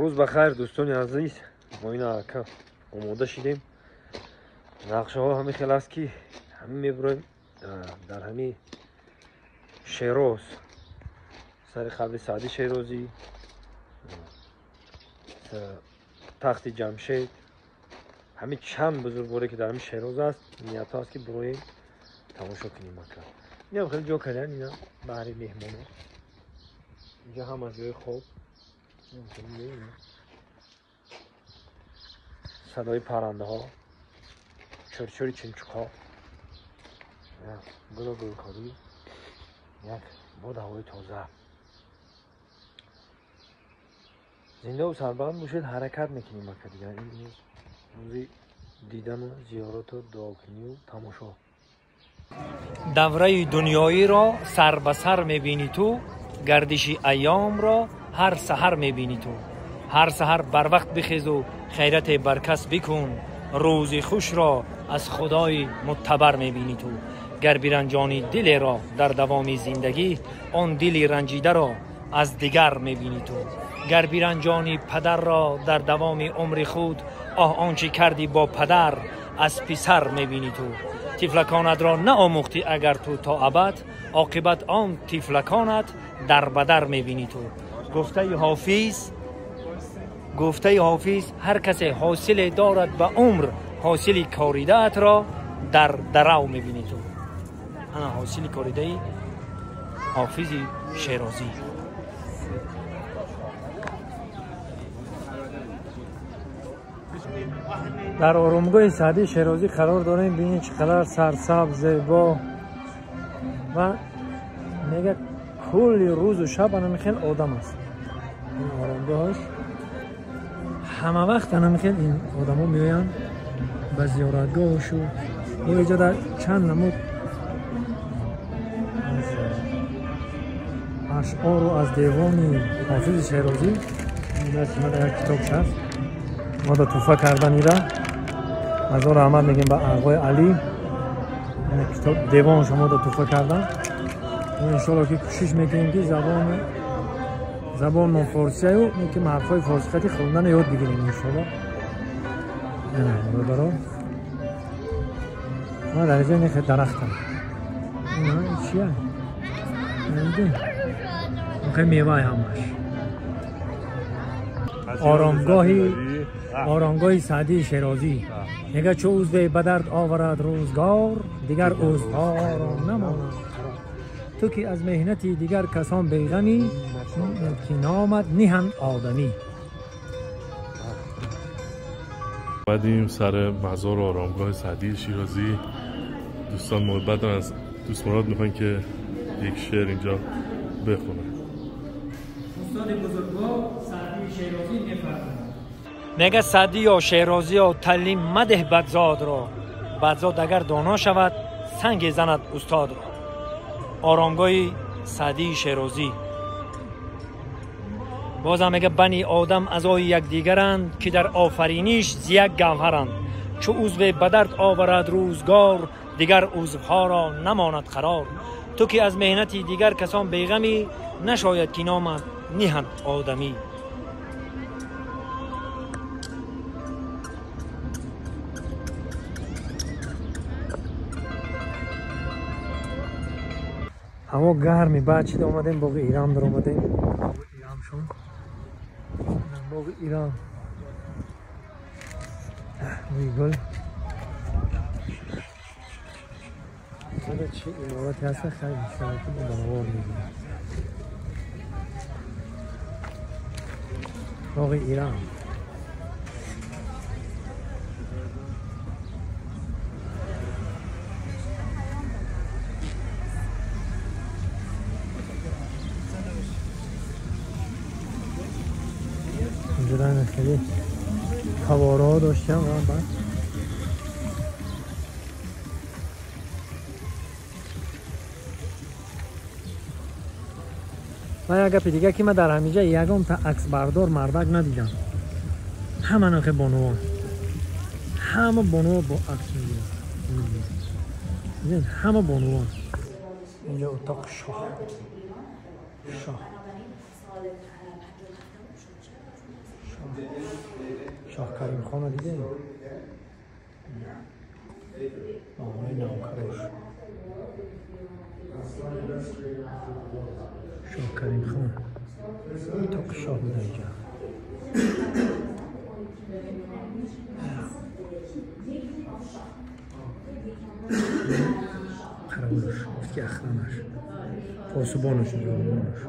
Рӯз ба хайр, дӯстони азиз. Мо ина ака омода шидем. Нақшаҳо ҳамин хел аст, ки ҳамин мебуроем дар ҳамин Шероз, сари қабри Саъди Шерозӣ, тахти Ҷамшед, ҳамин чанд бузургворе ки дар ҳамин Шероз аст, ниятҳо аст, ки буроем тамошо кунем. Ака, инам хеле ҷо кардем, ина баҳри меҳмоно. Инҷа ҳама ҷои хоб, садои паррандаҳо, чурчури чунчуқҳо, гулу гулкорӣ, як бод ҳавои тоза. Зиндаву сарбаланд бошед. Ҳаракат мекунем, ака, дигар ин рӯзи дидану зиёрату дуокунию тамошо. Давраи дунёиро сар ба сар мебинӣ ту, гардиши айёмро ҳар саҳар мебинӣ ту. Ҳар саҳар барвақт бихезу хайрате бар кас бикун, рӯзи хушро аз Худои муттабар мебинӣ ту. Гар биранҷонӣ дилеро дар давоми зиндагӣ, он дили ранҷидаро аз дигар мебинӣ ту. Гар биранҷонӣ падарро дар давоми умри худ, оҳ, он чӣ кардӣ бо падар аз писар мебинӣ ту. Тифлаконатро наомӯхтӣ агар ту то абад, оқибат он тифлаконат дар бадар мебинӣ ту. Гуфтаи Ҳофиз, ҳар касе ҳосиле дорад ба умр, ҳосили коридаатро дар дарав мебинӣ ту. Ана ҳосили коридаи Ҳофизи Шерозӣ. Дар оромгоҳи Саъдии Шерозӣ қарор дорем. Бинед, чӣ қадар сарсабз, зебо, ва мега кулли рӯзу шаб ана михел одам аст. Ин оромгоҳаш ҳама вақт ана михел ин одамо меоянд ба зиёратгоҳошу. Бо иҷо дар чанд намуд аз ашъору аз девони Ҳофизи Шерозӣ як китоб шаст мо да туҳфа карданира. Аз он раҳмат мегем ба ағои Алӣ. Китоб девон шумо да туҳфа кардан. Иншоалло, ки кӯшиш мекунем, ки забонмон форсияю ки ҳарфҳои форсихати хонданро ёд бигирем, иншоалло. Бародаро, ма дар инҷа нехе дарахтам, чия охе меваи ҳамаш. Оромгоҳи Саъдии Шерозӣ мега: чу узве ба дард оварад рӯзгор, дигар узвҳоро намонад қарор. Ту ки аз меҳнати дигар касон беғамӣ, ки номат ниҳанд одамӣ. اومدیم سر مزار آرامگاه سعدی شیرازی. دوستان محبت از دوست مراد میخوان که یک شعر اینجا بخونه. استاد بزرگوار سعدی شیرازی میفرماید، мега: Саъдиё, Шерозиё, таълим мадеҳ бадзодро, бадзод агар доно шавад, санге занад устодро. Оромгоҳи Саъдии Шерозӣ. Бозам мега: бани одам аъзои якдигаранд, ки дар офариниш зи як гавҳаранд. Чу узве ба дард оварад рӯзгор, дигар узвҳоро намонад қарор. Ту ки аз меҳнати дигар касон беғамӣ, нашояд ки номат ниҳанд одамӣ. Ҳаво гарми, баъд чида омадем, боғи Ирам даромадем. Боғи Ирам шон, боғи Ирам, бӯи гул. Чӣ иморате ҳаста, хеле иншоалло, ки мо ба навор мегирем. Боғи Ирам. اینجا خیلی فواره داشتم و بعد ва як гапи дига, ки ман дар ҳаминҷа ягон та аксбардор мардак надидам. Ҳама нохе бонувон, ҳама бонуво бо акс мегиранд, ҳама бонувон. Инҷа утоқ шоҳ, шоҳ. کریم خان دیده؟ آقای نوکرش شاه کریم خان اتاق شاه بوده اینجا. خرابش گفت که اخرانش پاسبانش نگهبانش.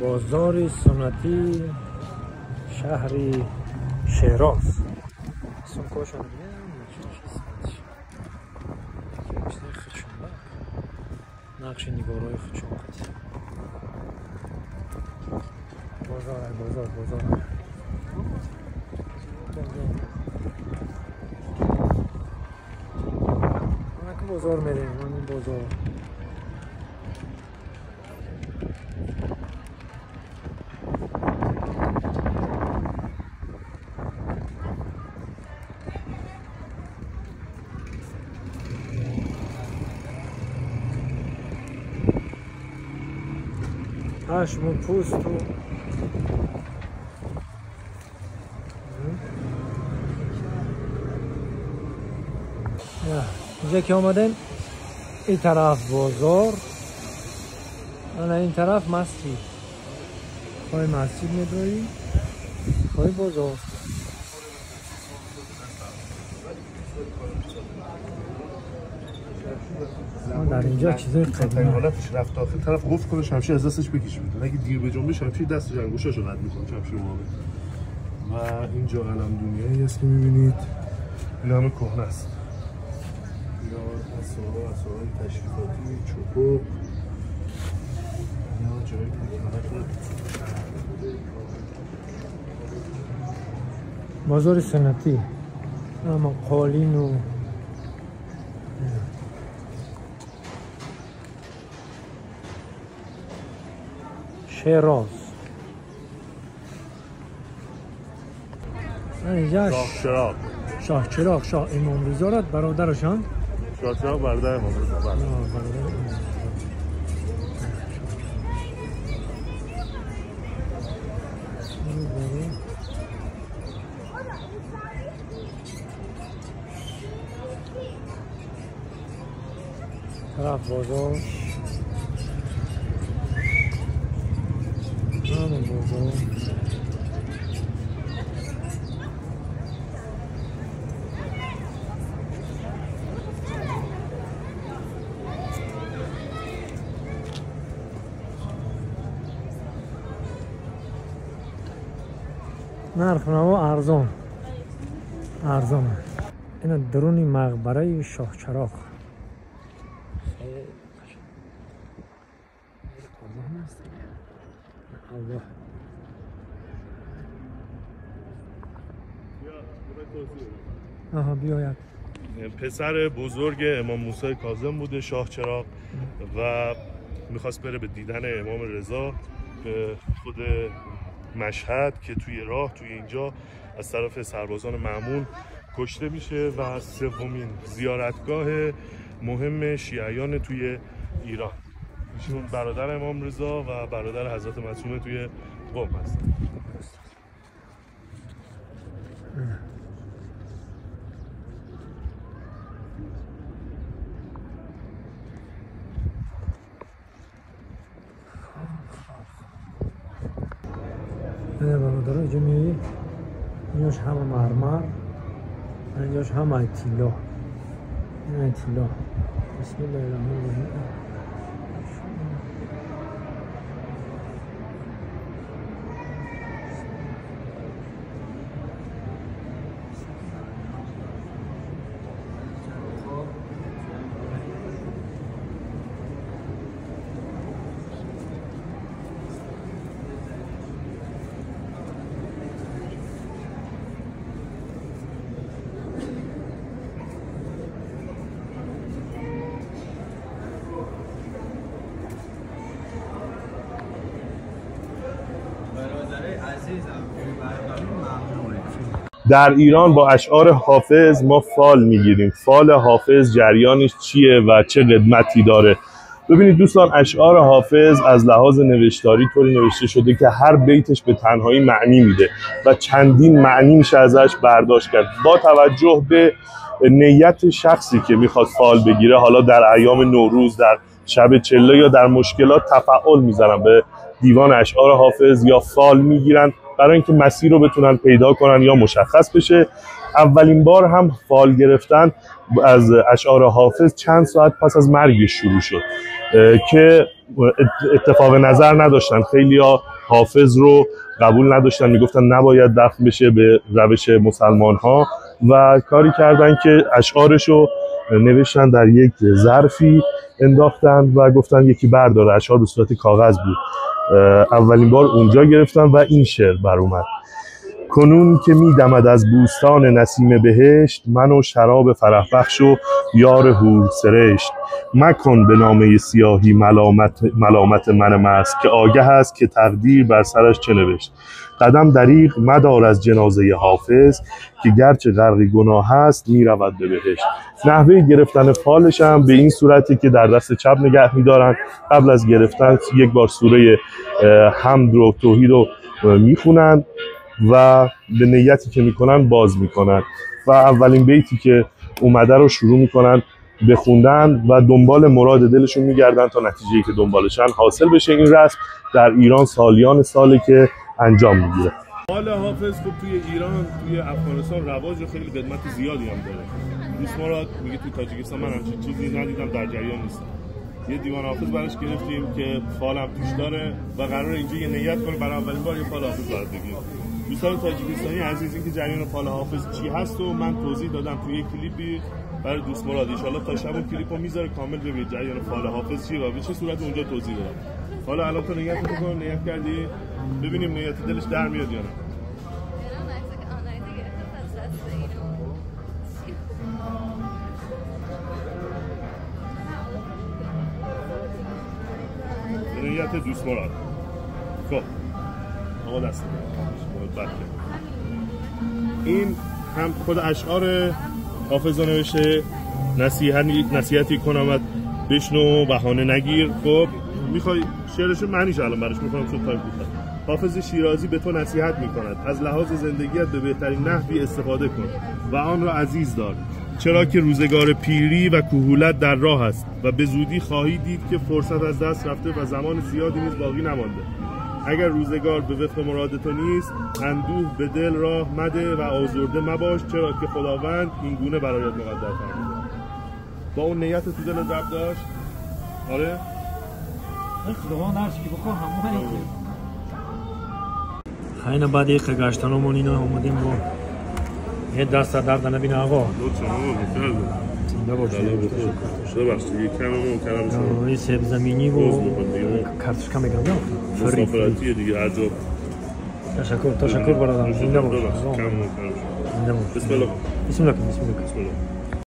بازار سنتی شهر شیراز. سمکاشون نقش نگارای خودشون بازار بازار بازار بازار میریم. من بازار پشم و پوست و اینجا که آمدیم این طرف بازار، این طرف مسجد. خواهی مسجد میدوی، خواهی بازار. در اینجا چیزای قدیمی حالتش رفت داخل طرف قفل کنه شمشیر از دستش بکشه بیرون، اگه دیر به جنبه شمشیر دستش انگشتاشو رد میکنه شمشیر موقع. و اینجا علم دنیایی است که میبینید، این همه کهنه است. اینا اسرار تشریفاتی، چوب، اینا جایی که بازار سنتی، اما قالین و شیراز. اینجا شاه چراغ، شاه چراغ، شاه امام رضا را برادرشان، شاه چراغ برادر امام رضا. بله برادر امام رضا. طرف بازار، همون بازار. نرخ نوا ارزان ارزانه. اینا درون مقبره شاه چراغ. الله. آها بیاید. پسر بزرگ امام موسی کاظم بوده شاه چراغ و میخواست بره به دیدن امام رضا به خود مشهد که توی راه توی اینجا از طرف سربازان مأمون کشته میشه و سومین زیارتگاه مهم شیعیان توی ایران. ایشون برادر امام رضا و برادر حضرت معصومه توی قم هست. برادرها اینجا میایی، اینجاش همه مرمر، اینجاش همه طلا، این طلا. بسم الله الرحمن الرحیم. در ایران با اشعار حافظ ما فال میگیریم. فال حافظ جریانش چیه و چه قدمتی داره؟ ببینید دوستان، اشعار حافظ از لحاظ نوشتاری طوری نوشته شده که هر بیتش به تنهایی معنی میده و چندین معنی میشه ازش برداشت کرد. با توجه به نیت شخصی که میخواد فال بگیره، حالا در ایام نوروز، در شب چله یا در مشکلات، تفعل میزنن به دیوان اشعار حافظ یا فال میگیرن برای اینکه مسیر رو بتونن پیدا کنن یا مشخص بشه. اولین بار هم فال گرفتن از اشعار حافظ چند ساعت پس از مرگش شروع شد که اتفاق نظر نداشتن. خیلی‌ها حافظ رو قبول نداشتن، میگفتن نباید دفن بشه به روش مسلمان ها و کاری کردن که اشعارش رو نوشتن در یک ظرفی انداختن و گفتن یکی برداره. اشعار به صورت کاغذ بود. اولین بار اونجا گرفتن و این شعر بر اومد: کنون که میدمد از بوستان نسیم بهشت، من و شراب فرح بخش و یار حور سرشت. مکن به نامه سیاهی ملامت من مست، که آگه است که تقدیر بر سرش چه نوشت. قدم دریغ مدار از جنازه حافظ، که گرچه غرق گناه است میرود به بهشت. نحوه گرفتن فالش هم به این صورتی که در دست چپ نگه میدارن. قبل از گرفتن یک بار سوره حمد و توحید رو میخونن و به نیتی که میکنن باز میکنن و اولین بیتی که اومده رو شروع میکنن به خوندن و دنبال مراد دلشون میگردن تا نتیجه‌ای که دنبالشن حاصل بشه. این رسم در ایران سالیان ساله که انجام میگیره. فال حافظ خب توی ایران، توی افغانستان رواج و خیلی قدمت زیادی هم داره. دوست مراد میگه توی تاجیکستان من همچین چیزی ندیدم، در جریان نیستم. یه دیوان حافظ براش گرفتیم که فالم توش داره و قراره اینجا یه نیت کنه برای اولین بار یه فال حافظ برات بگیره. دوستان تاجیکستانی عزیز، این که جریان فال حافظ چی هست و من توضیح دادم توی یه کلیپی برای دوست مراد. ان شاءالله تا شب اون کلیپو میذاره کامل ببینید جریان فال حافظ چیه و به چه صورت اونجا توضیح دادم. حالا الان تو نیت بکن، نیت کردی، ببینیم نیت دلش در میاد یا نه. نیت دوست مراد. خب آقا دست بده. این هم خود اشعار حافظ نوشته: نصیحتی کنمت بشنو بهانه نگیر. خب میخوای شعرشو معنیش الان براش میخوام چون تایم کوتاه. حافظ شیرازی به تو نصیحت میکند از لحاظ زندگیت به بهترین نحوی استفاده کن و آن را عزیز دار، چرا که روزگار پیری و کهولت در راه است و به زودی خواهی دید که فرصت از دست رفته و زمان زیادی نیز باقی نمانده. اگر روزگار به وفق مراد تو نیست، اندوه به دل راه مده و آزرده مباش، چرا که خداوند این گونه برایت مقدر فرموده. با اون نیت تو دل رب داشت؟ آره؟ خداوند هر چی که بخواه همون. خیلی بعد یک گشتنمون اینا اومدیم با یه دست درد نبینه آقا. زنده باش. این سیب زمینی و کارتوشکا میگم مسافرتیه دیگه. عجب. تشکر برادر. زنده باش. زنده باش. بسم الله. بسم الله. بسم الله.